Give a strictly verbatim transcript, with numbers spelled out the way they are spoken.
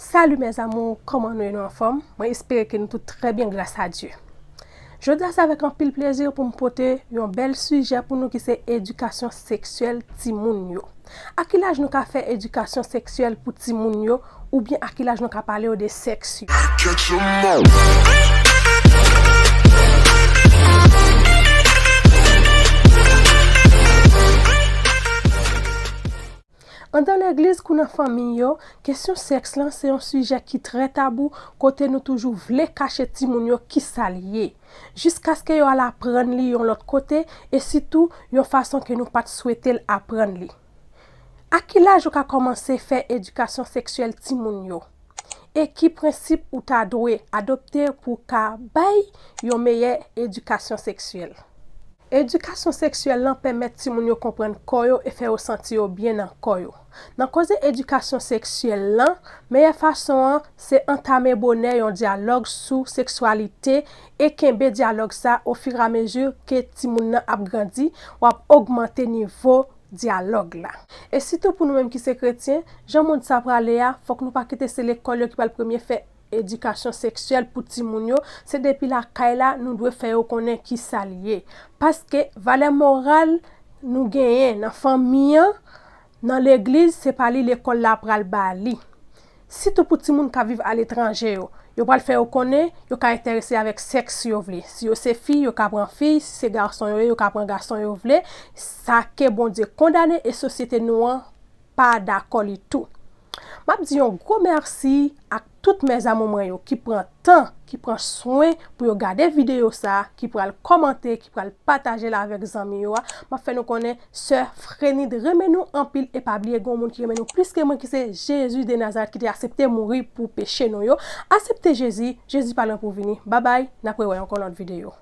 Salut mes amours, kòman nou ye, nou anfòm? Mwen espere ke nou tout trè byen gras a Dye. Jodi a se avèk anpil plezi pou m pote yon bèl sijè pou nou ki se edikasyon seksyèl timoun yo. A ki laj nou ka fè edikasyon seksyèl pou timoun yo, oubyen a ki laj nou ka pale yo de sèks yo? Andan legliz kou nan fanmi yo, kesyon sèks lan se yon sijè ki trè tabou, kote nou toujou vle kache timoun yo kisa l ye, jiskaske yo al aprann li yon lòt kote, e sitou yon fason ke nou pa t swete l aprann li. A ki laj ou ka kòmanse fè edikasyon seksyèl timoun yo? E ki prensip ou ta dwe adopte pou w ka bay yon meyè edikasyon seksyèl? Edikasyon seksyèl lan pèmèt timoun yo konprann kò yo e fè yo santi yo byen nan kò yo. Nan koze edikasyon seksyèl lan, meyè fason an se antame bonè yon dyalòg sou sekswalite e kenbe dyalòg sa ofiramezi ke timoun nan ap grandi, w ap ogmante nivo dyalòg la. E sitou pou nou menm ki se kretyen, jan mond sa prale a, fòk nou pa kite se lekòl yo ki pral premye fè edikasyon seksyèl pou timoun yo, se depi lakay la nou dwe fè yo konnen kisa l ye. Paske valè moral nou genyen nan fanmi an, nan legliz, se pa li lekòl la pral ba li. Sitou pou timoun k ap viv aletranje yo, yo pral fè yo konnen yo ka enterese avèk sèks yo vle. Si yo se fi, yo ka pran fi, si se gason yo ye, yo ka pran gason yo vle. Sa ke Bondye kondane e sosyete nou an pa dakò li tou. M ap di yon gwo mèsi ak tout mes amours mwen yo ki pran tan, ki pran swen pou yo gade videyo sa, ki pral kòmante, ki pral pataje l avèk zanmi yo a. M ap fè nou konnen sè Frenid renmen nou anpil e pa bliye gen yon moun ki renmen nou plis ke mwen ki se Jezi de Nazarèt ki te aksepte mouri pou peche nou yo. Aksepte Jezi, Jezi pa lwen pou vini. Babay, n ap rewè yon lòt videyo.